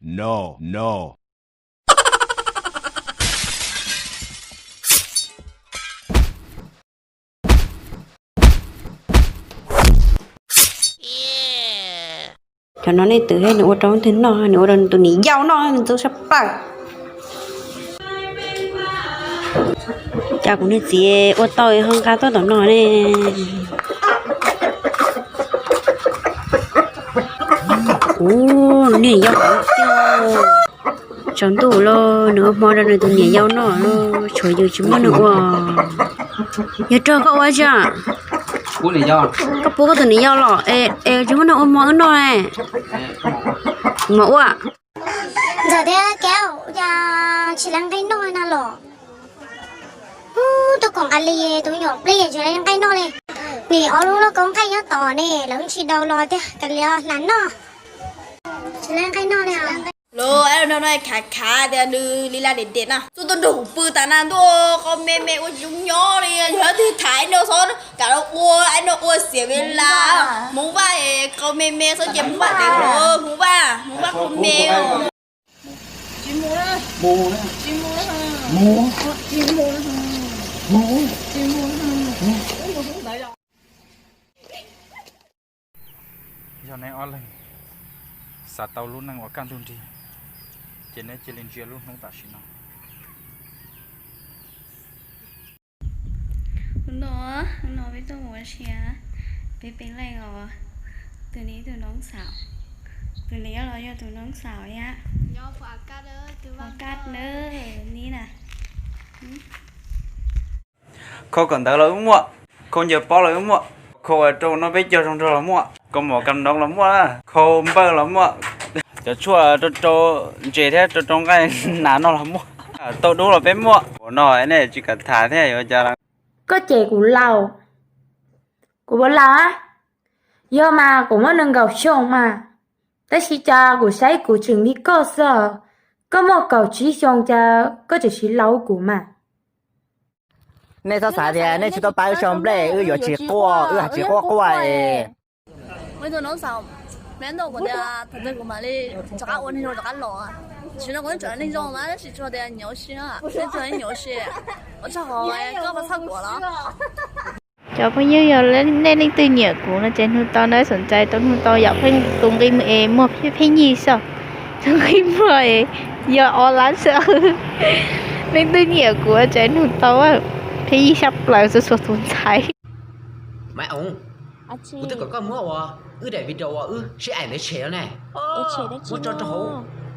No, no. Cov no nej twv thiab nws ua rau leej twg noj, nws ua rau nws tus niam yau noj, nws ntxub sab plaws. Cas kuv niag txiv ua tau ho nqa tuaj tom no ne. Ua, nws niam yau tiag. Tsaus ntuj los nws ua hmo rau nws tus niam yau noj los tshuav yus tsis muaj neeg ua. Yog rog koj ua tsi? Koj puab koj tus niam yau los es tsis muaj neeg ua hmo wb noj ne. Mas ua Ntxawm thiab Kev, ua cas tsis lawv nqaij noj na los? Ub, tuaj koom nqa li tus me nyuam pliag tsis lawv nqaij noj li. Nim ob lub lauj kaub nqaij nyob tod ne, lawv tsis dau los tiag, kav liam hnav noj. Tsis lawv nqaij noj li. Lawv no khav khav tias nws li laj deb deb na, txuj tuaj nrog kuv pw tas na ntuj, qau me me ua tsis zoo nyob li, yog leej twg tham no xwb, kam los ua, no ua xiam ve las. Hmoov Vaj, qau me me xwb ces Hmoov Vaj, Hmoov Vaj, Hmoov Vaj qau me. Yog neb ob leeg xav tau lub neej uas kaj ntug nrig, ces neb cia li ntsia lub hnub tam sim no. Hnub no, hnub no peb tuaj mus ua si, peb peb leeg os, tus ni tus noob xaum, tus ni los yog tus noob xaum thiab. Pov kaj nawb ni na. Khau kawm ntawv los wb muaj, khau ncaws pob los wb muaj, khau ua rau noj peb caug zoo nraug los muaj, khau mov kam noov los muaj, khau npawj los muaj, cov tshuaj rau rau ntses thiab rau rau nqaij hnav noj los muaj, tauj dub los peb muaj. Ua no nej tsis kam tham thiab yuav cas. Koj cem kuv laus, kuv puas laus a? Yog mas kuv muaj nees nkaum xyoo mas, tab sis cas kuv saib kuv tseem li koj xwb. Koj muaj kaum tsib xyoo cas koj tseem siv laus kuv mas. Nej txhob xav tias nej tsis tau pab wb sau nplej, wb yuav tsis quaj, wb tsis quaj quaj. Ua ib tug noob xaum, me ntau kuv tias thaum twg kuv mam li rov qab ua neeg zoo rov qab los. Tam sim no kuv twb tseem neeg zoo mas tab sis tsuas tias nyiam ua si, nyiam ua si. Ua tsaug hov koj txhawj kuv los. Cov phooj ywg, yog nej leej twg nyiam kuv no ces nug tau na, xom ntxais tau nug tau yom, pheej tus nqi es muag pheej yig xwb, tus nqi muag es yog o lab xwb. Leej twg nyiam kuv ces nug tau, pheej yig xya plaws txhua txhua tus ntxhais. Maiv Oov, kuv twb kom koj muab ua wb daim video uas wb sib aim ntawd tshem ne. Muab tso rau hauv,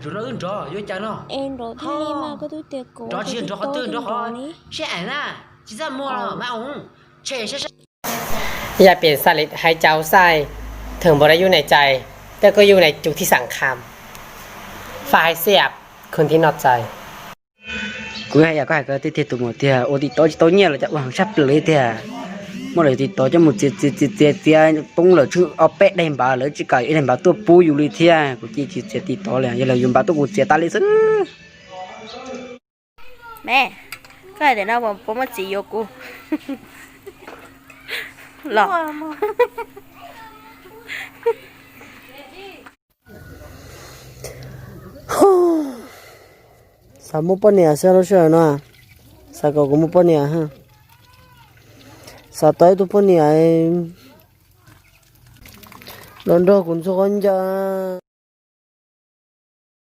zaum no wb nrov yuav cas no. Nrov tsis yog nrov qhov twg, nrov qhov sib aim na, tsis txaj muag los Maiv Oov, tshem saib saib. อย่าเปลี่ยนสลิดให้เจ้าใส่ เถิงบ่ได้อยู่ในใจ เจ้าก็อยู่ในจุดที่สำคัญ ฝากให้เสียบคืนที่นอกใจ Kuv hais yam koj hais ko tiag tiag tus muam tiag, ua TikTok tsis tau nyiaj los cas ua heev tshaj plaws li tiag. Muab lawv TikTok coj mus txiav txiav txiav txiav txiav poob lawm tsheej ob peb daim npav, lawv tsis kam ib daim npav tuaj pub yus li thiab. Kuv cia tsis txiav TikTok li, yog lawv yuav npav tuaj kuv txiav tas li xwb. Me, koj hais tias no puas muaj txiv yuav kuv los? Xav muaj poj niam xwb lub sij hawm no, xav kom kuv muaj poj niam, xav tau ib tug poj niam los nrog kuv ntxhua qhov ncauj.